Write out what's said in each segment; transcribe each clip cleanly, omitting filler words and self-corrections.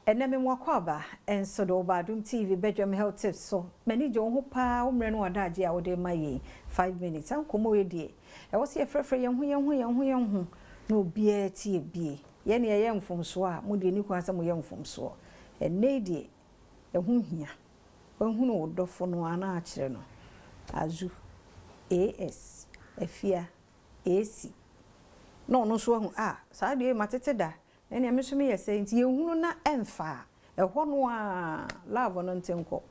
Ɛnɛ me mo akɔ nso de ɔba Adom TV Bedwam Health Tips so. M'ani gye wo ho paa, wo mmerɛ no wadagye a wode ma yɛn 5 minutes. Nkɔmmɔ yi deɛ, ɛwɔ sɛ yɛfrɛfrɛ yɛn ho yɛn ho yɛn ho yɛn ho na obiara tie bie. Yɛn ne yɛyɛ mfomsoɔ a, mo deɛ ni kwan sɛ moyɛ mfomsoɔ. Ɛnɛ yi deɛ, ɛho hia. Wahunu wo dɔfo no ana akyerɛ no. Azu, AS, Afia, AC. Na ɔno nso ahu, ah, saa deɛ matete da. Ɛnea me nso meyɛ sɛ nti yɛhunu na ɛmfa a, ɛhɔ no a love no nte nkɔ.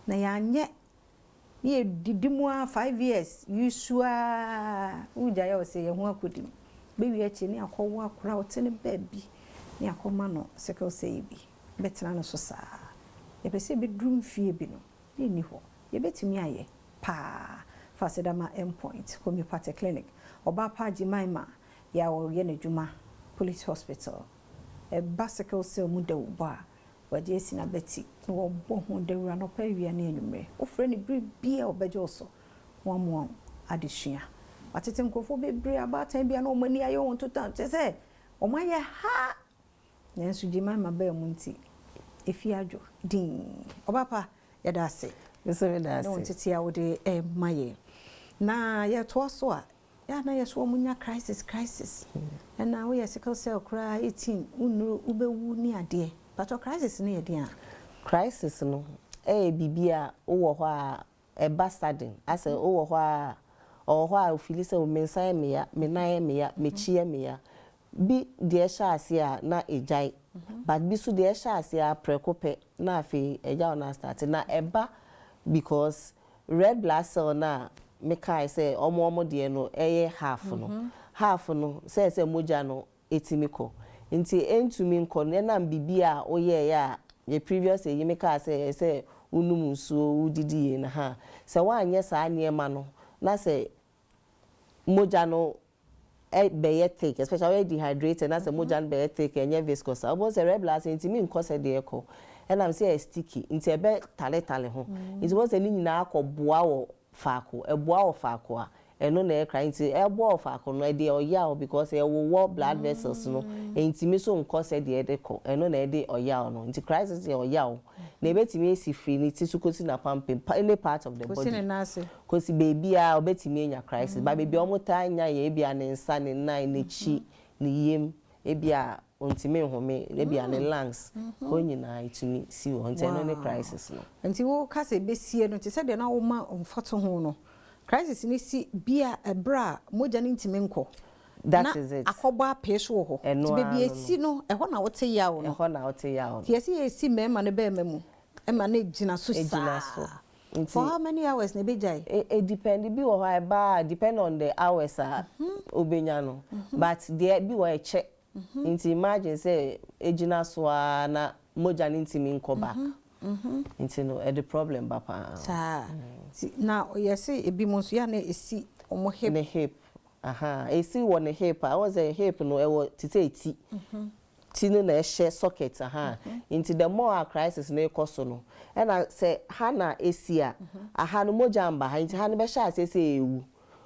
Na yɛanyɛ ne yɛdidi mu a 5 years yusu a wogyae a ɔsɛ yɛn ho akɔdi mu. Bɛwie akyi ne akɔwo akora a ɔte ne baabi ne akɔma no sickle cell bi bɛtena no so saa. Yɛpɛ sɛ yɛbɛduru mfie bi no na ɛnni hɔ. Yɛbɛtumi ayɛ paa. Fa aseda ma Endpoint Homeopathic Clinic. Ɔbaa pa Jemima yɛ a ɔyɛ n'adwuma Police Hospital. Ɛba sickle cell mu dawubɔ a wɔde asi n'abati na wɔbɔ ho dawuro anɔpa, awia ne anwummerɛ. Wofrɛ no bere biara a, ɔbɛgye wo so na wamoa wo adesua. Watete nkurɔfoɔ bebree, abaatan bi a na wɔn ani ayɛ wɔn totan kyerɛ sɛ wɔn ayɛ ha, nanso Jemima baa mu nti efi adwo din. Ɔbaa pa, yɛda ase. Nso meda Ne wɔn ase. tete a wode ɛma yɛn na yɛtoa so a, yɛ na yɛ so wɔn nya crisis crisis, ɛna woyɛ sickle cell koraa 18 wonnuru wobɛwu ne adeɛ patɔ. Crisis no yɛ den a? Crisis no ɛyɛ biribi a wowɔ hɔ a ɛba sudden, asɛ wowɔ hɔ a ɔwɔ hɔ a ofili sɛ me nsa yɛ meya, me nan yɛ meya, m'akyi yɛ meya bi deɛ ɛhyɛ ase a na egyae, but bi so deɛ ɛhyɛ ase a prɛko pɛ na afei ɛgya wɔn astart na ɛba, because red blood cell na mekae sɛ ɔmo deɛ no ɛyɛ half no half no sɛ mogya no etimi kɔ nti ɛntumi nkɔ no, ɛnam biribi a woyɛɛyɛ a yɛ previous eyi mekaa sɛ ɛsɛ wonum nsuo, wodidi yie na ha sɛ woanyɛ saa nneɛma no na sɛ mogya no bɛyɛ thick, especially woyɛ dehydrated na sɛ mogya no bɛyɛ thick, ɛnyɛ viscous a, wobɛhu sɛ red blood cell ntumi nkɔ sɛ deɛ ɛkɔ, ɛnam sɛ ɛyɛ sticky nti ɛbɛ taletale ho, nti wobɛhu sɛ ne nyinaa akɔboa wɔ faako, ɛboa wɔ faako a ɛno na ɛkra, nti ɛboa wɔ faako no ɛde ɔyaw because ɛwowɔ blood vessels no, ntumi so nkɔ sɛ deɛ ɛde kɔ, ɛno na ɛde ɔyaw no. Nti crisis yɛ ɔyaw na ebɛtumi esi firi ne ti so kɔsi n'apampam, any part of the kɔsi body. Ne nan ase. Kɔsi beebi a ɔbɛtumi anya crisis ba, beebi a wɔn taa nya yɛ ebi a ne nsa, ne nan, n'akyi, ne yam, ebi a ontumi nhome, ebi a ne lungs hɔ nyinaa etumi si wɔ, nti ɛno ne crisis no. Nti wo kasa ebesie no te sɛ deɛ na woma mfɔto ho no, crisis ni si bia ɛberɛ a mogya no ntumi nkɔ That na is it. Akɔbɔ apee so wɔ hɔ. Ɛno nti beebi ara no. esi no, ɛhɔ na wote yaw no. Ɛhɔ na wote yaw no. Nti yɛsi yɛsi mmarima no bɛrima mu ɛma no gyina so Egyina saa so. Nti for how many hours na ebegyae? E depend, bi wɔ hɔ a ɛba a depend on the hours a obenya no, but deɛ bi wɔ ɛkyɛ, nti imagine sɛ egyina so a na mogya no ntumi nkɔ back, nti no ɛde problem ba paa. Saa nti na yɛsi ebi mu nso yɛ na esi wɔn hip. Ne hip, aha, esi wɔ ne hip a, wɔn sɛ hip no ɛwɔ te sɛ eti ti no na ɛhyɛ socket aha, nti the more a crisis no ekɔ so no, ɛna sɛ ha na esi a, aha no mogya mba ha, nti ha no bɛhyɛ ase sɛ ewu.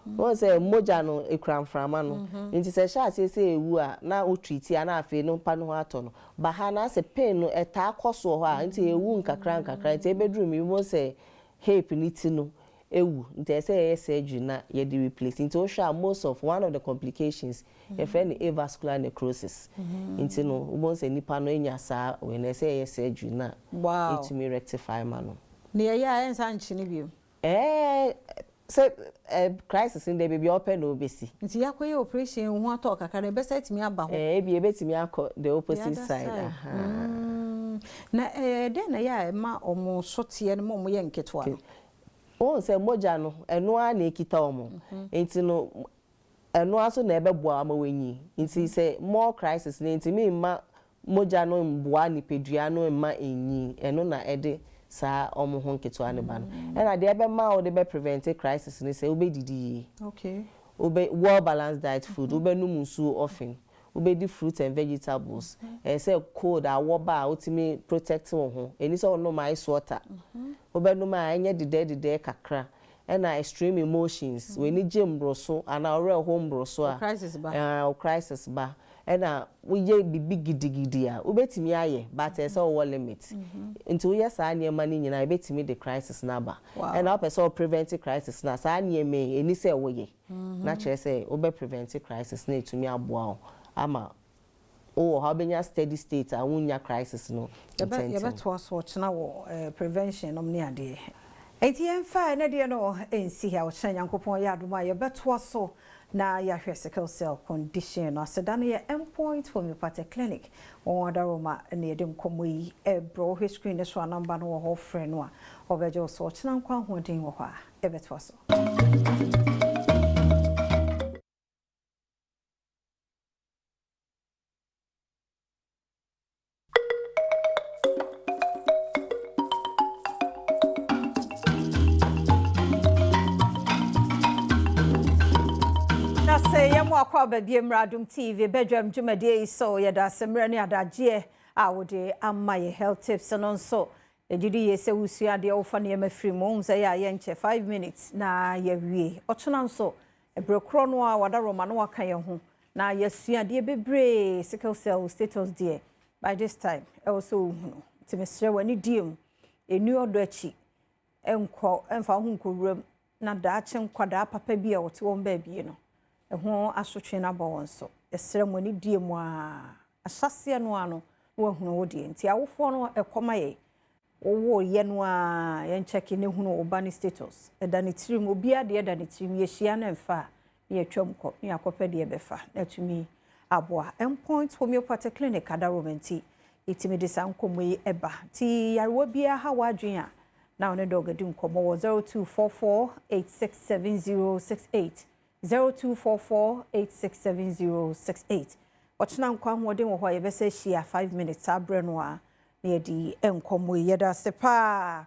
Wɔn sɛ mogya no ekura mframa no, nti sɛ ɛhyɛ ase sɛ ewu a na o treat a, na afei no mpa no ho atɔ no ba ha na asɛ pain no ɛtaa kɔ so wɔ hɔ a, nti ewu nkakra nkakra, nti ebeduru mi mo sɛ hip ne ti no ewu, nti ɛsɛ yɛyɛ surgery na yɛde replace. Nti wohwɛ a, most of one of the complications yɛfrɛ no avascular necrosis, nti no wobɛhu sɛ nipa no enya saa wei na ɛsɛ yɛyɛ surgery na etumi rectify ma no. Ne yɛyɛ a ɛnsa nkyene bio? Sɛ crisis no deɛ, baabi a ɔpɛ na obesi. Nti yɛakɔyɛ operation ho atɔ kakra na ɛbɛsɛ atumi aba hɔ? Ebi ebetumi akɔ the opposite The other side. side. Aha. Na dɛn na ɛyɛ a ɛma ɔmo soteɛ no ma ɔmo yɛ nketewa no? Wɔn sɛ mogya no, ɛno ara na ekita wɔn, nti no ɛno ara so na ɛbɛboa ama wɔnyi, nti sɛ more crisis no ntumi mma mogya no mboa nipadua no mma enyi, ɛno na ɛde saa ɔmo ho nketewa no ba no. Ɛna deɛ ɛbɛma a wɔde bɛ prevent crisis no sɛ wobɛdidi yie, wobɛ well balanced diet food, wobɛnum nsuo often, wobɛdi fruit and vegetables, ɛyɛ sɛ cold awɔ ba a wotumi protect wo ho, ɛni sɛ ɔnom ice water, wobɛnum a ɛnyɛ dedɛɛdedɛɛ kakra. Ɛna extreme emotions, w'ani gye mboro so anaa ɔwerɛ ho mboro so a crisis ba. Ɛɛ, crisis ba. Ɛna woyɛ bibi gidigidi a, wobɛtumi ayɛ, but ɛsɛ sɛ wowɔ limit. Nti woyɛ saa nneɛma no nyinaa, ebɛtumi de crisis no aba. Ɛna wopɛ sɛ wo prevent crisis no a, saa nneɛma yi ɛni sɛ woyɛ na kyerɛ sɛ wobɛ prevent crisis na ɛtumi aboa wo ama wowɔ hɔ, wobɛnya steady state a wonya crisis no ntɛntɛm. Yɛbɛtoa so ɔkyena wɔ prevention nom ne adeɛ. Enti yɛmfa ɛnɛ deɛ no nsi ha. Ɔkyena Nyankopɔn yɛ adom a, yɛbɛtoa so na yɛahwɛ sickle cell condition no. Aseda no yɛ Endpoint Homeopathic Clinic, wɔn adaroma ne yɛde nkɔmmɔ yi ɛbrɛ. Wohwɛ screen no so a, number no wɔ hɔ, frɛ no a ɔbɛgye wo so. Ɔkyena nkwa ahoɔden wɔ hɔ a, yɛbɛtoa so. Na sɛ yɛmo akɔ aba bie mmra Adom TV bɛdwam dwumadie yi so, yɛda ase mmerɛ ne adagyeɛ a wode ama yɛ health tips no nso. Ɛgyidi yie sɛ wosua adeɛ, wofa nneɛma firi mu. Wohu sɛ yɛ a yɛnkyɛ, 5 minutes na yɛwie. Ɔkyena nso ɛberɛ korɔ no a wada Roma na waka yɛn ho na yɛsua adeɛ bebree. Sickle cell status deɛ, by this time ɛwɔ sɛ wohunu. Nti mesrɛ w'ani die mu, ɛni ɔdɔ akyi, ɛnkɔ ɛmfa wo ho nkɔwuram na daakye nkwadaa papa bi a wɔte wɔn baabi no, ɛho asotwe no abɔ wɔn so. Yɛsrɛ mo, ani die mu a ahyɛseɛ no ano na wahunu wo deɛ. Nti awofoɔ no, ɛkɔma yɛ wowɔ yɛ no a, yɛnkyɛke ne hunu wo ba ne status. Ɛda ne tirim, obiara deɛ ɛda ne tirim. Yɛhyia no mfa a, na yɛtwam kɔ na yɛakɔpɛ deɛ bɛfa na atumi aboa. Endpoint Homeopathic Clinic adaroma nti yɛtumi de saa nkɔmmɔ yi ɛba. Nti yarewa biara ha w'adwene a, na ɔne Doc di nkɔmmɔ wɔ 0244 867068, 0244 867068. Ɔkyena nkwa ahoɔden wɔ hɔ a, yɛbɛsɛ ahyia 5 minutes saa berɛ no a na yɛde nkɔmmɔ yi. Yɛda ase paa.